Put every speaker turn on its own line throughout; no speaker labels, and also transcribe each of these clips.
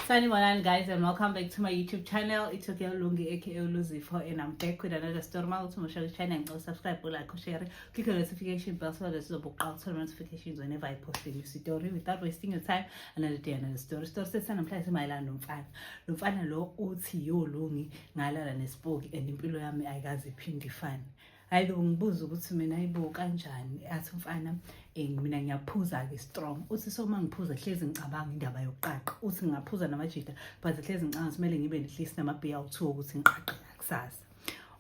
Sanibonani guys and welcome back to my YouTube channel. It's your girl Lungi aka Luzifo and I'm back with another story. Uma uthi musha channel ngicela subscribe, like, share, click the notification bell so that uzobuqa uthola notifications whenever I post a new story. Without wasting your time, another day, another story. Story sethu namhlanje simayelana nomfana. Lo mfana lo uthi, "Yo Lungi, ngalala nesipoki and impilo yami ayikaze iphinde ifane." Hayi lo, ngibuza ukuthi mina, ayibo, kanjani? Athi umfana, mina ngiyaphuza-ke strong. Uthi so uma ngiphuza hlezi ngicabanga indaba yokuqaqa. Uthi ngingaphuza namajida, but hlezi ngicabanga ukuthi kumele ngibe at least namabhiya awu-2 ukuthi ngiqaqe ngakusasa.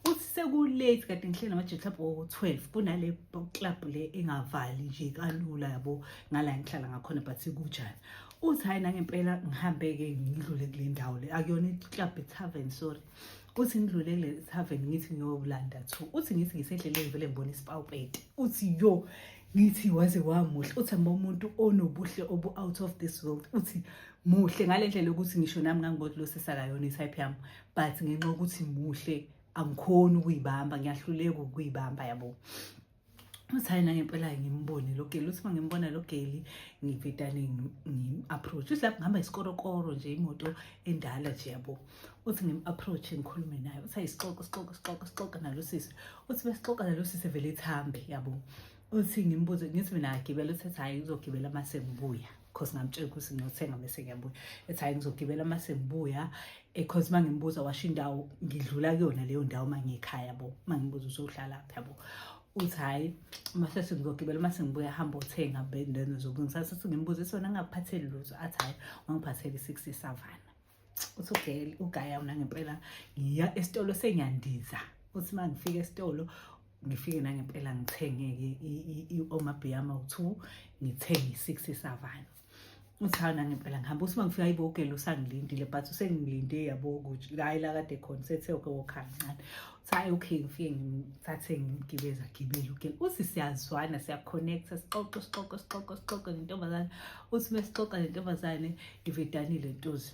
Uthi seku-late, kade ngihleli namajida mhlawumbe o-12 kunale club le engavali nje kalula, yabo, ngala ngihlala ngakhona, but kunjani. Uthi hhayi, nangempela ngihambe-ke ngidlule kule ndawo le, akuyona i-club, i-tavern, sorry. Uthi ngidlule kule tavern, ngithi ngiyolanda two. Uthi ngithi ngisendleleni, vele ngibona isipawupeti. Uthi yo, ngithi waze wamuhle. Uthi ngibona umuntu onobuhle obu-out of this world. Uthi muhle ngale ndlela yokuthi ngisho nami ngangibona lo sisakayona i-type yami, but ngenxa yokuthi muhle angikhoni ukuyibamba, ngiyahluleka ukuyibamba, yabo. Uthi hayi, nangempela ngimbone lo girl. Uthi uma ngimbona lo girl, ngivedane ngim-approach. Uthi lapho ngihamba isikorokoro nje, imoto endala nje, yabo. Uthi ngim-approach, ngikhulume naye. Uthi hayi, sixoxe, sixoxe, sixoxe, sixoxe nalo sisi. Uthi besixoxa nalo sisi, vele ethambe, yabo. Uthi ngimbuze, ngithi mina agibela. Uthi hhayi, ngizogibela uma sengibuya, cause ngamtshela ukuthi ngiyothenga bese ngiyabuya. Ethi hhayi, ngizogibela uma sengibuya, cause uma ngimbuza washo indawo ngidlula kuyona leyo ndawo uma ngiyekhaya, yabo. Uma ngimbuza uzohlalaphi, yabo. Uthi hhayi, uma sese ngizogibela uma sengibuya, hamba othenga, then uzobungisa. Sathi ngimbuza isona ngingakuphatheli lutho. Athi hhayi, wangiphathela i-six yeSavanna. Uthi ugirl ugaya nangempela ngiya esitolo, sengiyandiza. Uthi uma ngifika esitolo, ngifike nangempela ngithenge-ke omabhiya amawu-2, ngithenge i-six yeSavanna. Uthi hawu, nangempela ngihamba. Uthi uma ngifika ayibo, ugirl usangilindile, but usengilinde, yabo, ukuthi hhayi la kade khona sethe okay wokha kancane. Uthi hhayi, okay, ngifike ngithathe ngimgibeza, gibele ugirl. Uthi siyazwana, siyaconnecta, sixoxe, sixoxe, sixoxe, sixoxe nentombazane. Uthi mesixoxa nentombazane, ivedanile ntozi,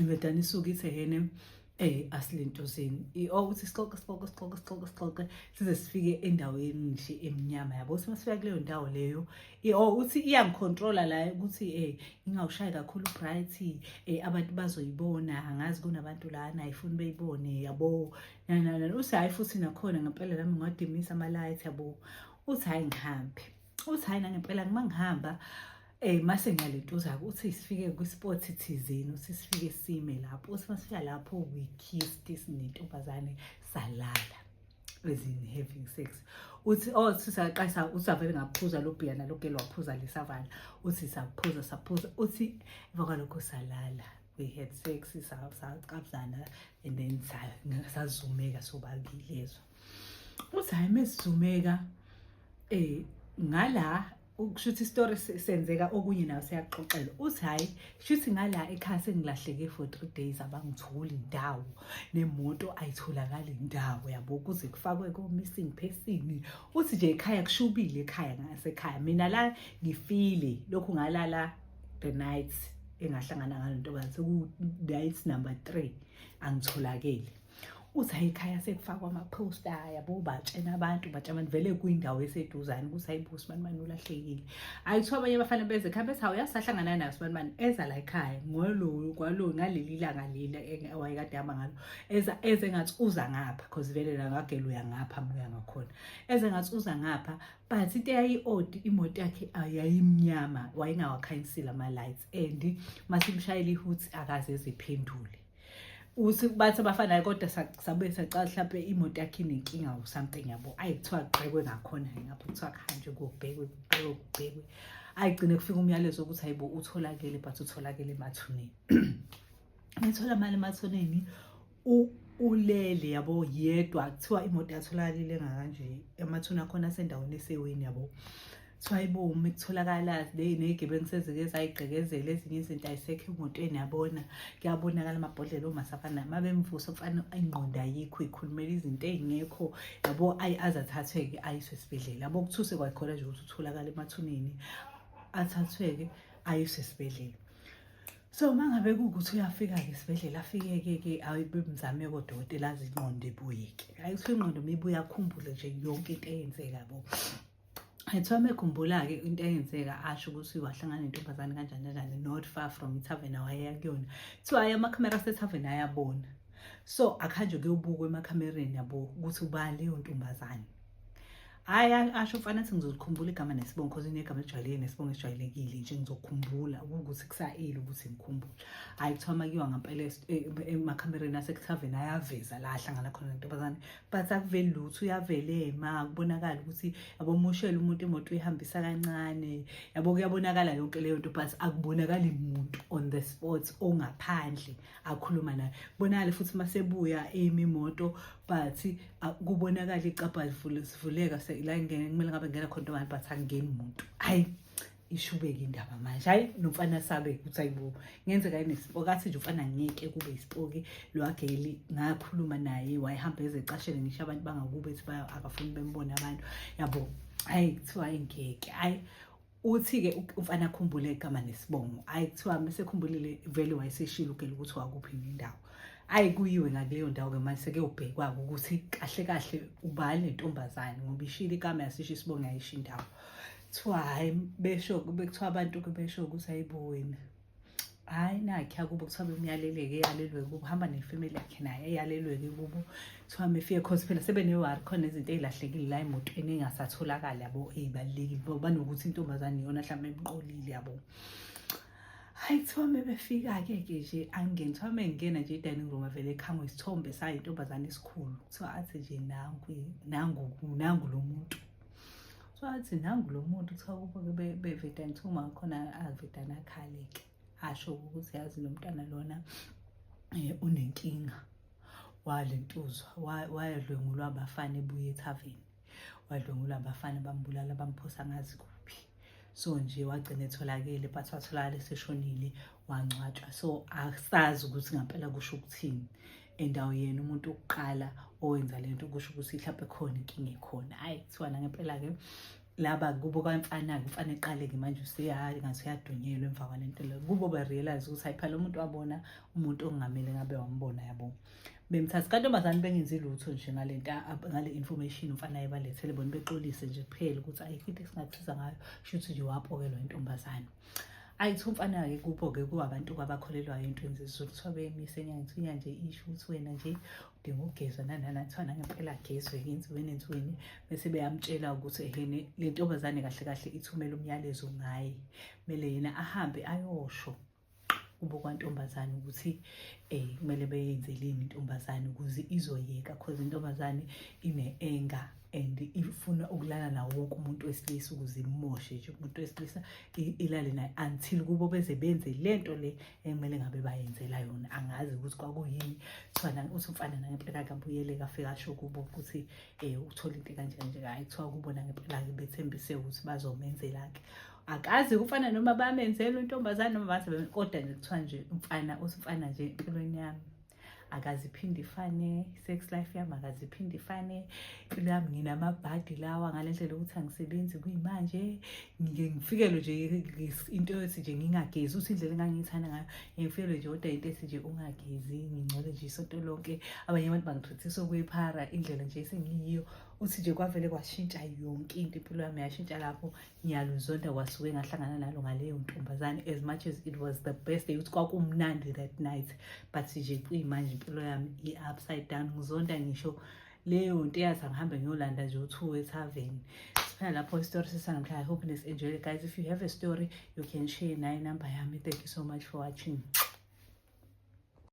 ivedane isuke ithi hene asilentozeni. Oh, uthi sixoxe, sixoxe, sixoxe, sixoxe, sixoxe size sifike endaweni nje emnyama, yabo. Uthi masifika kuleyo ndawo leyo, oh, uthi iyangicontrola la ukuthi ngingawushayi kakhulu bright, abantu bazoyibona, angazi kunabantu lana ayifuni beyibone, yabo. Na uthi hayi, futhi nakhona ngempela nami ngiwadimisa ama-light, yabo. Uthi hayi, ngihambe. Uthi hayi, nangempela uma ngihamba mase ngiyalentuzaka. Uthi sifike kwispot thizeni. Uthi sifike sime lapho. Uthi masifika lapho, we kissed sinentombazane, salala, as in having sex. Uthi oh, sisaqasa. Uthi avele ngaphuza lo bhiya nalo girl waphuza le Savanna. Uthi saphuza, saphuza. Uthi emva kwalokho salala, we had sex, saqabuzana and then sazumeka sobabili lezo. Uthi hayi, mesizumeka ngala, kusho ukuthi isitori senzeka okunye nayo siyaxoxela. Uthi hhayi, shuthi ngala ekhaya sengilahleke for 3 days, abangitholi indawo, nemoto ayitholakali indawo, yabo, kuze kufakwe ko-missing person. Uthi nje ekhaya kushubile, ekhaya ngasekhaya mina la ngifile lokhu ngalala the night engahlangana ngalo ntokazi, seku-night number 3 angitholakele. Uthi hayi, ekhaya sekufakwa amaphosta, yabo, batshena abantu, batshena abantu vele kuyindawo eseduzane ukuthi hayi bo, sibani bani ulahlekile. Hayi, kuthiwa abanye abafana beze ekhaya bethi hawu, yasahlangana nayo sibani bani eza la ekhaya ngolo kwalo ngaleli langa leli wayekade hamba ngalo, eza eze ngathi uza ngapha, cause vele la ngagela uya ngapha, uya ngakhona, eze ngathi uza ngapha, but into eyayi-odd, imoto yakhe yayimnyama, wayengawakhanyisile ama-lights and masimshayela ihuthi akaze eziphendule. Uthi bathi abafana kodwa sabuye sacala mhlawumbe imoto yakhe inenkinga or something, yabo. Ayi, kuthiwa kugqekwe ngakhona ngapho, kuthiwa kuhanjwe kuyobhekwe, kubhekwe, kubhekwe. Ayigcine kufika umyalezo ukuthi hayibo, utholakele, but utholakele emathuneni. Ethola mali emathuneni, ulele, yabo, yedwa. Kuthiwa imoto yatholakalile engakanje, emathuna akhona asendaweni eseweni, yabo. Kuthiwa hayibo, uma kutholakala ney'gebengu sezike zayigqekezela, ezinye izinto ayisekho emotweni, yabona, kuyabonakala amabhodlela omasafana. Uma bemvusa umfana, ingqondo ayikho, ikhulumela izinto ey'ngekho, yabo. Ayi, aze athathwe-ke ayiswe esibhedlela, yabo. Kuthuse kwakhona nje ukuthi utholakala emathuneni, athathwe-ke ayiswe esibhedlela. So uma ngabe kuwukuthi uyafika-ke esibhedlela, afike-ke ke bemzame kodokotela aze ingqondo ibuye-ke. Hayi, kuthiwa ingqondo uma ibuye akhumbule nje yonke into eyenzeka, yabo. Kuthiwa mekhumbula-ke into eyenzeka, asho ukuthi wahlangana nentombazane kanjani kanjani, not far from ithaveni awayeya kuyona. Kuthiwa hhayi, amakhamera asethaveni ayabona, so akuhanjwe kuyobukwa emakhamereni, yabo, ukuthi ubani leyo ntombazane. Hhayi, asho umfana athi, "Ngizokhumbula igama nesibongo, cause inegama elijwayelekile nesibongo esijwayelekile nje, ngizokhumbula ukuthi kusa-early ukuthi ngikhumbule." Hhayi, kuthiwa makuyiwa ngampela emakhamereni asekuthaveni, ayaveza la ahlangana khona nentombazane, but akuveli lutho. Uyavela ema, kubonakala ukuthi, yabo, moshela umuntu imoto, uyihambisa kancane, yabo, kuyabonakala yonke leyo nto, but akubonakali muntu on the spot ongaphandle akhuluma naye. Kubonakale futhi masebuya emi imoto, but kubonakala icabha sivuleka la kumele ngabe ngena khona intombazane, but akungeni muntu. Hayi, ishubeke indaba manje. Hayi, nomfana sabe ukuthi, hayibo, ngenzeka yini isipoki? Athi nje umfana, ngeke kube isipoki lwageli, ngakhuluma naye, wayehamba ezecashele ngisho abantu bangakubo, ethi akafuni bembone abantu, yabo. Hayi, kuthiwa hayi, ngeke. Hayi, uthi-ke umfana akhumbule igama nesibongo. Hhayi, kuthiwa mesekhumbulile, vele wayeseshilo ugela ukuthi wakuphi nendawo. Hhayi, kuyiwe ngakuleyo ndawo-ke manje, sekuyobhekwa-ke ukuthi kahle kahle ubani le ntombazane, ngoba ishilo igama, yasisho isibongo, yayisho indawo. Kuthiwa hhayi, besho, bekuthiwa abantu-ke besho ukuthi, hayibo wena, hhayi, nakhe akubo. Kuthiwa bemyaleleke, eyalelwe kubo, hamba nefamily yakhe naye, eyalelwe-ke kubo. Kuthiwa mefike, cause phela sebene-worry, khona izinto ey'lahlekile la emotweni ey'ngasatholakali, yabo, ey'balulekile, banokuthi intombazane iyona mhlawumbe emqolile, yabo. Hhayi, kuthiwa mebefika-ke ke nje angene, kuthiwa mengena nje e-dining room, avele ekhangwe isithombe sayo intombazane esikhulu. Kuthiwa athi nje, "Nangu, nangu, nangu lo muntu." Kuthiwa athi, "Nangu lo muntu." Kuthiwa kubo-ke bevedane, kuthiwa uma khona avedane akhale-ke, asho ukuthi, yazi, lo mntwana lona unenkinga, walentuzwa, wayedlwengulwa abafana ebuye ethaveni, wadlwengulwa abafana, bambulala, bamphosa ngazi kuphi. So nje wagcina etholakele, but watholakala eseshonile, wangcwatshwa. So asazi ukuthi ngampela kusho ukuthini endawo yena umuntu wokuqala owenza lento, kusho ukuthi mhlawumbe khona inkinga ekhona. Hhayi, kuthiwa nangempela-ke laba kubo kwamfana-ke, umfana eqale-ke manje useya ngathi uyadunyelwa emva kwalento leyo. Kubo ba-realize ukuthi hayi phela, umuntu wabona umuntu okungamele ngabe wambona, yabo. Bemthatha kantombazane, bengenzi lutho nje ngalento, ngale information umfana ayebalethele bona, bexolise nje kuphela ukuthi ayikho into esingakusiza ngayo, shuthi nje wapokelwa intombazane. Ayi, kuthiwa umfana-ke kubo-ke kuwabantu abakholelwayo ey'ntweni zesiZulu. Kuthiwa bemise enyanga, kuthiwa inyanga nje isho ukuthi wena nje udinga ukugezwa nanana. Kuthiwa nangempela agezwe, yenziweni enziweni, bese beyamtshela ukuthi ehene, le ntombazane kahle kahle ithumele umyalezo ngaye, kumele yena ahambe ayosho kubo kwantombazane ukuthi kumele beyenzeleni intombazane ukuze izoyeka, cause intombazane ine-anger and ifuna ukulala nawo wonke umuntu wesilisa ukuze imoshe nje umuntu wesilisa, ilale naye until kubo beze benze lento le ekumele ngabe bayenzela yona. Angazi ukuthi kwakuyini. Kuthiwa uthi umfana nangempela kabuyele, kafika asho kubo ukuthi uthola into kanje kanje. Hayi, kuthiwa kubo nangempela-ke bethembise ukuthi bazomenzela-ke. Akazi kufana noma bamenzela intombazane noma baze, kodwa nje kuthiwa nje umfana uthi, umfana nje, empilweni yami akaziphinde ifane, sex life yami akaziphinde ifane, impilo yami nginamabhadi lawa ngale ndlela yokuthi angisebenzi kuyimanje, ngike ngifikelwe nje into yokuthi nje ngingagezi. Uthi indlela engangiyithanda ngayo, ngifikelwe nje kodwa into ethi nje ungagezi, ngingcole nje isonto lonke, abanye abantu bangitreat-isa okwephara, indlela nje esengiyiyo. Uthi nje kwavele kwashintsha yonke into, impilo yami yashintsha lapho. Ngiyaluzonda kwasuke ngahlangana nalo ngaleyo ntombazane, as much as it was the best day, ukuthi kwakumnandi that night, but nje kuyimanje impilo yami i-upside down, ngizonda ngisho leyo nto eyathi angihambe ngiyolanda nje u-two ethaveni. Siphela lapho isitori sesanamhlanje. I hope nis-enjoy, guys. If you have a story, you can share nayo inamba yami. Thank you so much for watching.